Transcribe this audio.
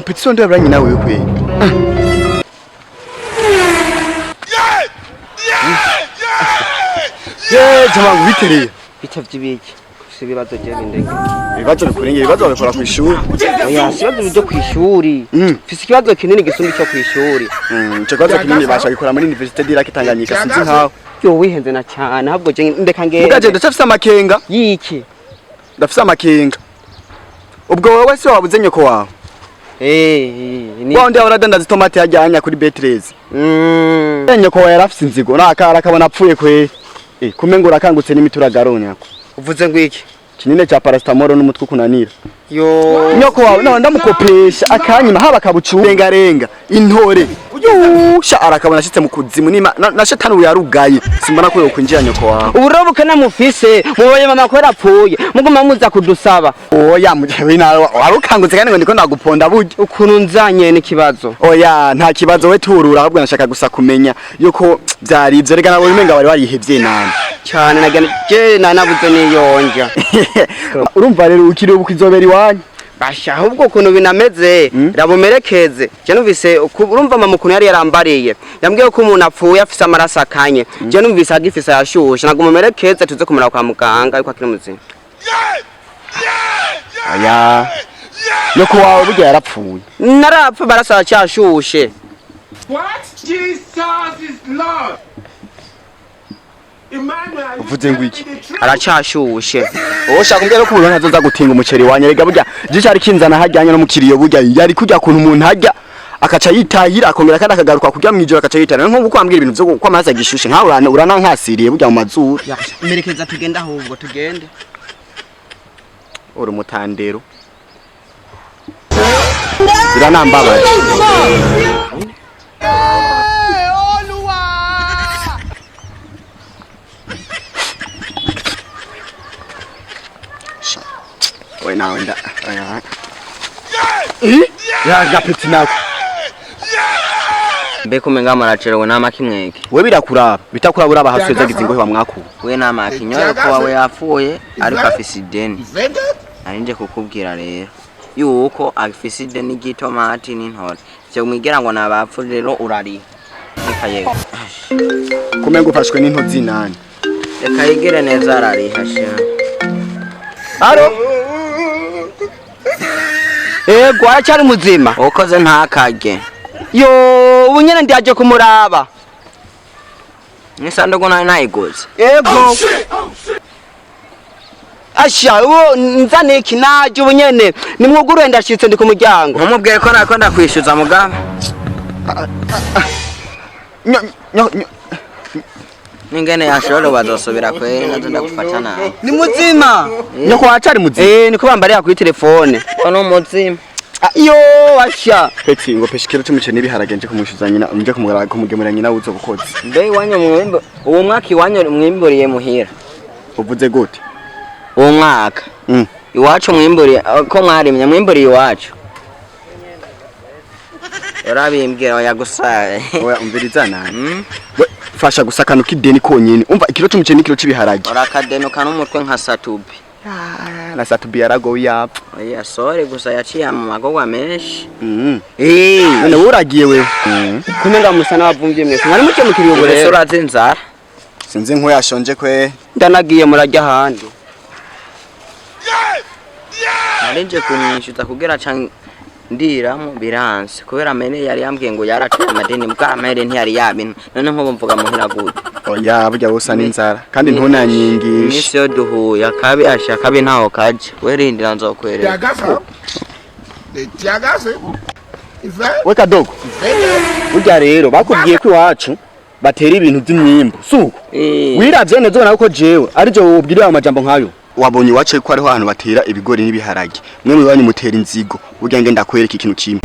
Mupeti so ndiwe nyina wewe kwe. Ye jamangu bitereye. Bitavye ibiki? Ufise ibibazo je bindege. Ibibazo bikurengera, ibibazo babikora ku ishuri. Oya, si ibibazo byo kw'ishuri. Mfise ikibazo kinini gisumba ico kw'ishuri. Ico kibazo kinini basha gikora muri Université du Lac Tanganyika, sinzi nkaho. Yo wihenze na cyane, ahubwo je ndeka ngende. Mugaje ndacafise amakenga. Yiki? Ndafise amakenga. Ubwo wowe se wabuze nyoko wawe? Ni Wa wundi yahora adandaza itomati yajyanya kuri Betreze. Nyoko wawe yarafise inzigo nakara akabona apfuye kwe. Kumengo urakangutse n'imituragaro nyako. Uvuze ngo iki? Kinine cha paracetamol n'umutwe ukunanira. Yo. Nyoko wawe nawe ndamukopesha akanyima haba kabucu rengarenga intore. Yusha arakabona ashitse mu kuzimu nima na shetani ubu yarugaye. Simbona ko yokwinjira nyoko wawe. Uburobuke namufise mubaye mama ko yarapfuye muguma muza kudusaba. Oya mujewe nawe warukangutse kandi ngo ndiko ndaguponda burya. Ukuntu nzanye n'ikibazo. Oya nta kibazo, we turura, ahubwo nashaka gusa kumenya yuko byari ivyo, rega nabo umenga bari barihevye nani. Cyane nagana je nanabuze niyonja. Urumva rero ukiri ubu kizobera iwanyu. Basha ahubwo ukuntu binameze rabumerekeze. Je numvise urumva mama ukuntu yari yarambariye. Yambwiye ko umuntu apfuye afise amaraso akanye. Je numvise agifise ayashushe. Naguma merekeze tuze kumara kwa muganga yuko akiri muzima. Oya nyoko wawe burya yarapfuye. Narapfa amaraso aracyashushe. What? Jesus is Lord. Emmanuel, Uvuze ngo iki? Aracyashushe. Wowe ushaka kumbwira ko umuntu ntazoza gutinga umuceri wanye, rega burya je cari kinzana hajyanye no mukiriyo, burya yari kurya kuntu umuntu hajya akaca yitahira akongera kandi akagaruka kurya mwijoro akaca yitahira, nko kwambwira ibintu vyo ko amaraso agishushe nkawe uranankasiriye burya mu mazuru. Merekeza tugende ahubwo tugende. Uri umutandero biranambabaje. We nawe nda oya. Ya gapeti nako. Mbega umenga muracerewe n'amaki mweke. We birakuraba bitakuraba, uraba hasi zagize ingohe bamwakura. We n'amaki nyoye ko wawe yapfuye ariko afise ideni. Nari nje kukubwira rero yuko afise ideni ry'itomati n'intore. Ivyo mwigira ngo nabapfu rero urariha. Reka yego. Kumenga ufashwe n'intozi nani. Reka yigire neza arariha sha. Aro Ego aracyari muzima. Ukoze ntakarye. Yo ubu nyene ndaje kumuraba. N'isanduku nayo nayiguze. Ego. Asha ubu nzane iki naje ubu nyene nimwugurure ndashitse ndi ku muryango. Ntumubwire ko nariko ndakwishyuza mugabo. Nyo nyo nyo. N'ingene yashobora bazosubira kweri nazo ndagufata nabi. Ni muzima. Nyoko wacari muzima. Niko bambariye kuri telefone. Ko ni umuzimu. Yo asha. Peti ngo pesha ikiro c'umuceri n'ibiharage nje kumwishuza nyina, nje kumugemurira nyina wuzo bukozi. Mbe iwanyu mwimbo uwo mwaka iwanyu mwimburiye muhira. Uvuze gute? Uwo mwaka. Iwacu mwimburiye ko mwarimye mwimburiye iwacu. Urabimbwira oya gusa. Oya umviriza nani. We fasha gusa akantu k'ideni konyene. Umva ikiro c'umuceri n'ikiro c'ibiharage. Urakadenuka n'umutwe nka Satubi. Na Satubi yaragowe yapfa. Oya sore gusa yaciye mu magorwa menshi. None wowe uragiye wewe. Kumenga musa n'abavumvye mwese. Mwari muke mukiriye ubu Ese rero. urazi inzara? Sinzi nko yashonje kwe. Ndanagiye murajya ahandi. Nari nje kumwishyuza kugira ca ndiramo biranse kubera mere yari yambwiye ngo yaraciye amadeni bwa mere ntiyari yabintu, none nkubu mvuga muhira gute? Oya burya wowe usa n'inzara kandi ntunanyingishe. Iminsi yo duhuye akabi asha akabi ntaho kaja, we rindira nzokwereka. We kadogo burya rero bakubwiye ko iwacu batera ibintu by'imyimbu suko wiravye neza ubona ko jewe arije wobwirira amajambo nkayo. Wabonye iwacu ko hariho ahantu batera ibigori n'ibiharage, mwe mwiwanyu mutera inzigo. Burya nge ndakwereka ikintu kimwe.